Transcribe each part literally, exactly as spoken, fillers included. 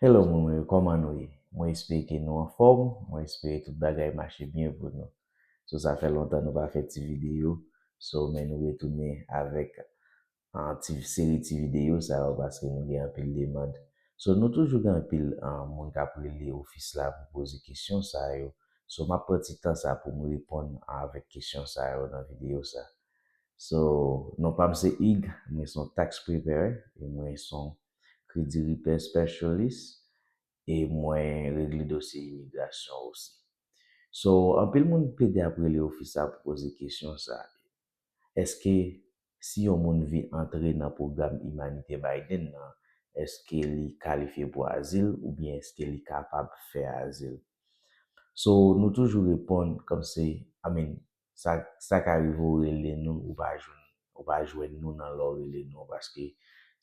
Hello moun mwen yo, kòman nou ye? Mwen espere ke nou anfòm, mwen espere tout bagay mache byen pou nou. So sa fè lontan nou pa fè ti videyo, so men nou retounen avèk an ti seri ti videyo sa yo paske nou gen anpil demann. So nou toujou gen anpil an, moun k ap rele ofis la pou poze kesyon sa yo. So m ap pran ti tan sa pou m reponn avèk kesyon sa yo nan videyo sa. So non pa m se Ig, mwen se yon tax preparer e mwen se yon credit repair specialist e mwen regle dosye imigrasyon osi. So anpil moun plede ap rele ofis la pou poze kesyon sa. Èske si yon moun vin antre nan pwogram imanitè Biden nan, èske li kalifye pou azil oubyen èske li kapab fè azil? So nou toujou reponn kòmsi, I mean, sa, sa ka rive w rele nou, ou pa jwenn, ou pa jwenn nou nan lè w rele nou an, paske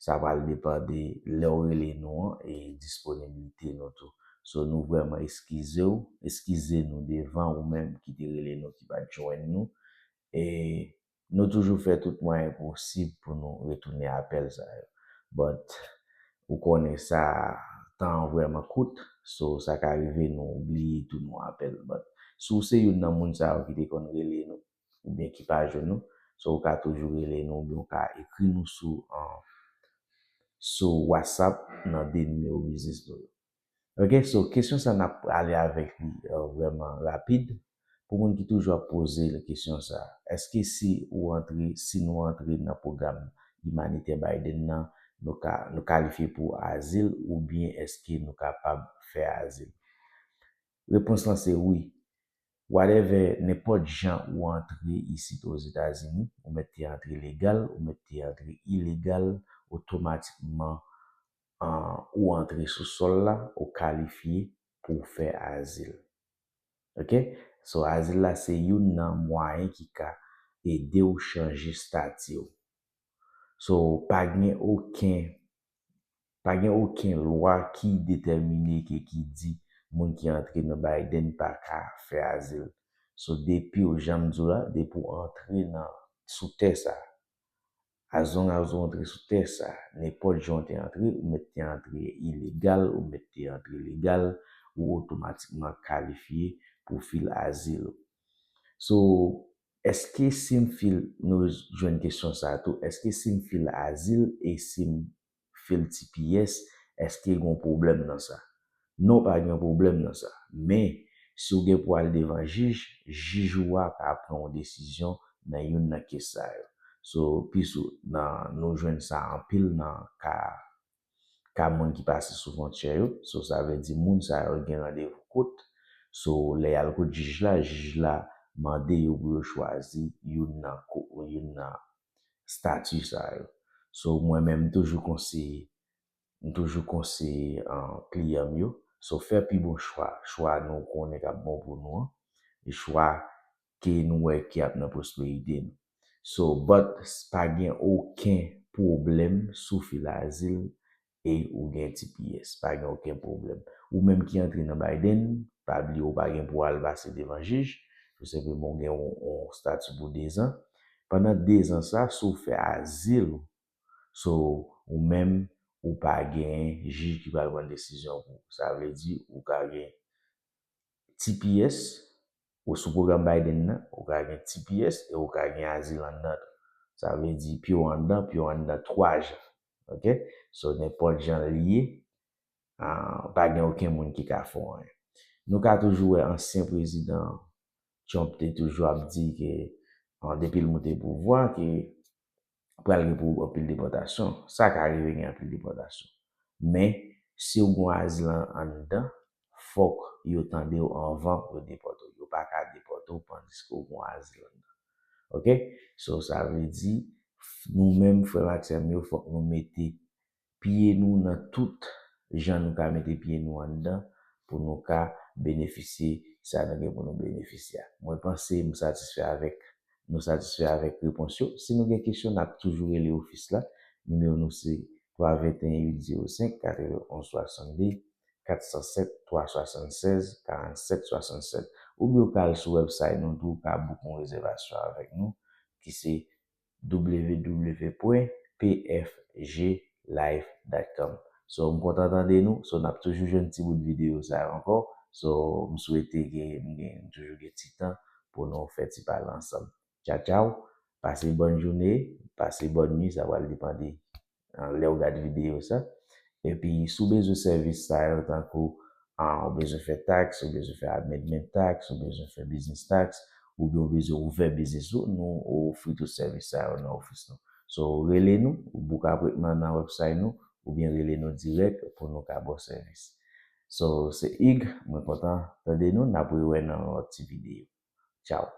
sa pral depann de lè w rele nou an e disponiblite nou tou. So nou vrèman eskize w, eskize nou devan ou menm ki te rele nou ki pa t jwenn nou. E nou toujou fè tout mwayen posib pou nou retounen apèl sa yo. But ou konnen sa, tan an vrèman kout, so sa ka rive nou bliye tounen yon apèl. But si w se youn nan moun sa yo ki te konn rele nou oubyen ki pa jwenn nou, so ou ka toujou rele nou oubyen ou ka ekri nou sou an, sou WhatsApp nan de nimewo biznis nou yo. Ok, so kesyon sa n ap ale avèk li uh, vrèman rapid. Pou moun ki toujou ap poze kesyon sa, èske si ou antre, si nou antre nan pwogram imanitè Biden nan, nou ka nou kalifye pou azil oubyen èske nou kapab fè azil? Repons lan se wi. Whatever, nenpòt jan ou antre isit Ozetazini, ou mèt te antre legal, ou mèt te antre ilegal, otomatikman an, ou antre sou sòl la, ou kalifye pou w fè azil. Ok? So azil la se youn nan mwayen ki ka ede w chanje stati w. So pa gen okenn pa gen okenn lwa ki detèmine ke ki di moun ki antre nan Biden pa ka fè azil. So depi w, jan m di w la, depi w antre nan sou tè sa, as long as ou antre sou tè sa, nenpòt jan w te antre, ou mèt te antre ilegal, ou mèt te antre legal, ou otomatikman kalifye pou fil azil ou. So èske si m fil, nou jwenn kesyon sa tou, èske si m fil azil e si m fil T P S, èske gen yon pwoblèm nan sa? Non, pa gen pwoblèm nan sa. Men si w gen pou al devan jij, jij ou a ka pran yon desizyon nan youn nan kes sa yo. So plis ou nan nou jwenn sa anpil nan ka ka moun ki pase sou fwontyè yo. So sa vle di moun sa yo gen randevou kout. So lè y al kot jij la, jij la mande yo pou yo chwazi youn nan youn nan stati sa yo. So mwen menm m toujou konseye m toujou konseye kliyan m yo. So fè pi bon chwa, chwa nou konnen k ap bon pou nou an, e chwa ke nou wè ki ap nan pwosperite nou. So but pa gen okenn pwoblèm si w fil azil e ou gen T P S, pa gen okenn pwoblèm. Ou menm ki antre nan Biden, pa bliye ou pa gen pou al pase devan jij, tou senpleman ou gen yon stati pou dezan. Pandan dezan sa, si w fè azil ou, so ou menm ou pa gen jij ki pral pran desizyon pou ou. Sa vle di ou ka gen T P S, ou sou pwogram Biden nan, ou ka gen T P S e ou ka gen azil anndan tou. Sa vle di pye w anndan, pye w anndan twa jan. Ok? So nenpòt jan l ye, pa gen okenn moun ki ka fè w anyen. Nou ka toujou wè ansyen prezidan Trump te toujou ap di ke depi l moute pouvwa ke pral gen pou anpil depòtasyon. Sa ka rive gen anpil depòtasyon. Men si w gen azil anndan, fòk yo tande w anvan yo depòte w. Yo pa ka depòte w pandiske w gen azil anndan. Ok? So sa vle di nou menm frè m ak sè m yo fòk nou mete pye nou nan tout jan nou ka mete pye nou anndan pou nou ka benefisye sa nou gen pou nou benefisye a. Mwen panse m satisfè avèk nou satisfè avèk repons yo. Si nou gen kesyon, n ap toujou rele ofis la. Nimewo nou se twa venteyen uit zewo senk katrevenonz swasannde, kat san sèt twa swasannsèz karannsèt swasannsèt. Oubyen ou ka al sou website nou tou, ou ka book yon rezèvasyon avèk nou, ki se w w w pwen p f g life dot com. So, m kontan tande nou. So, n ap toujou jwenn ti bout videyo sa yo ankò. So, m swete ke m gen, m toujou gen ti tan pou nou fè ti pale ansanm. Tchaw, tchaw. Pase bòn jounen, pase bòn nuit, sa pral depande, ah, lè w gade videyo sa. Epi, si w bezwen sèvis sa yo, tankou, ah, ou bezwen fè tax, ou bezwen fè amendment tax, ou bezwen fè business tax, oubyen ou bezwen ouvè biznis ou, nou ofri tout sèvis sa yo nan ofis nou. So, rele nou, ou book appointment nan website nou, oubyen rele nou dirèk pou nou ka ba w sèvis. So, se Hugues, mwen kontan tande nou, n ap rewè nan yon lòt ti videyo. Tchaw.